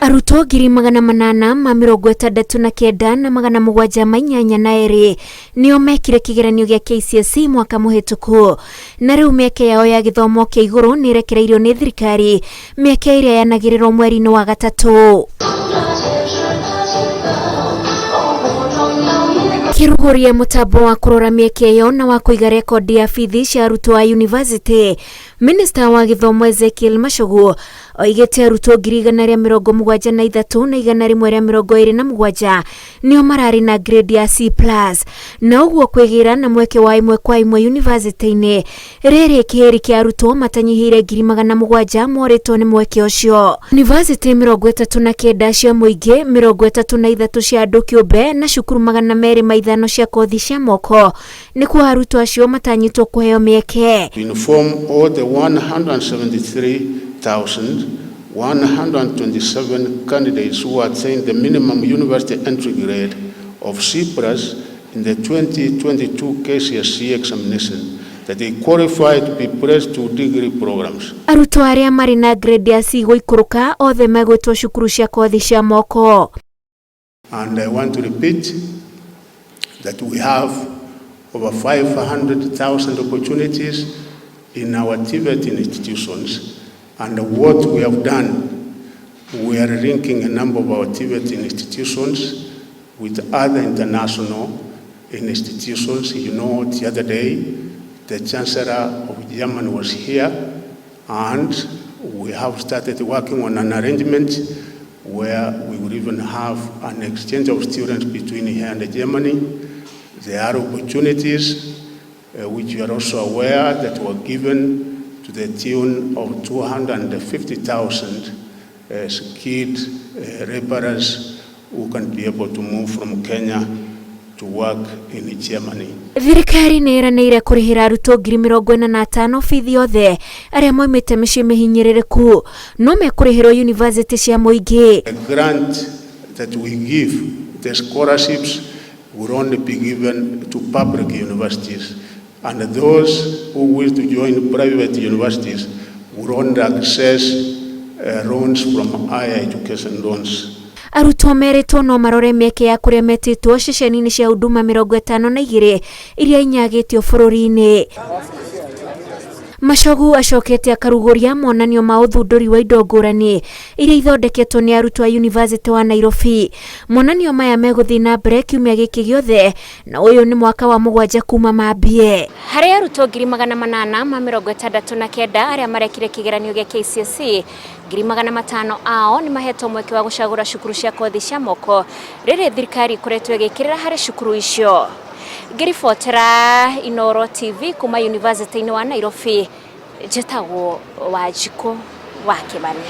Arutwo 869,782 nĩo mekire kĩgeranio gĩa KCSE mwaka mũhĩtũku, na rĩu mĩeke yao ya gĩthomo kĩa igũrũ nĩ ĩrekereirio nĩ thirikari, mĩeke ĩrĩa yanagĩrĩrwo mweri-inĩ wa gatatũ. Kĩrugũria mũtambo wa kũrora mĩeke ĩyo na wa kũiga rekondi ya bithi cia arutwo a yunivasĩtĩ, Minista wa gĩthomo Ezekiel Machogu oigĩte arutwo 173,127 nĩo mararĩ na grade ya C plus, na ũguo kwĩgĩra na mweke wa ĩmwe kwa ĩmwe yunivasĩtĩ-inĩ. Rĩrĩ kĩhĩri kĩa arutwo matanyihĩire 700,000 morĩtwo nĩ mweke ũcio. Yunivasĩtĩ 39 cia mũingĩ, 33 cia andũ kĩũmbe na cukuru 205 cia kothi cia moko nĩkuo arutwo acio matanyĩtwo kũheo mĩeke. To inform all the 173,127 candidates who attained the minimum university entry grade of C plus in the 2022 KCSE examination that they qualify to be placed to degree programs. Arutwo arĩa marĩ na grade ya C gũikũrũka othe megwĩtwo cukuru cia kothi cia moko. And I want to repeat that we have over 500,000 opportunities in our TVET institutions, and what we have done, we are linking a number of our TVET institutions with other international institutions. You know, the other day, the Chancellor of Germany was here, and we have started working on an arrangement where we will even have an exchange of students between here and Germany. There are opportunities which you are also aware that were given to the tune of 250,000 skilled laborers who can be able to move from Kenya to work in Germany. Thirikari nĩ ĩranĩire kũrĩhĩra arutwo 45,000 bithi othe arĩa moimĩte mĩciĩ mĩhinyĩrĩrĩku, no mekũrĩhĩrwo yunivasĩtĩ cia mũingĩ. The grant that we give, the scholarships, will only be given to public universities, and those who wish to join private universities will only access loans from higher education loans. Arutwo merĩtwo no marore mĩeke ya kũrĩa metĩtwo ceceni-inĩ cia huduma 52 iria inyagĩtio bũrũri-inĩ. Machogu acokete akarugũria monanio ma ũthundũri wa indo ngũrani iria ithondeketwo nĩ arutwo a yunivasĩtĩ wa Nairobi. Monanio maya megũthiĩ na mbere kiumia gĩkĩ gĩothe, na ũyũ nĩ mwaka wa 7 kuma mambie. Harĩ arutwo 869,000 arĩa marekire kĩgeranio gĩa KCSE, 500,000 ao nĩ mahetwo mweke wa gũcagũra cukuru cia kothi cia moko rĩrĩ thirikari ĩkoretwo ĩgĩkĩrĩra harĩ cukuru icio. Ngĩribotera Inooro TV kuma yunivasĩtĩ-inĩ wa Nairobi, njĩtagwo Wanjikũ wa Kĩmani.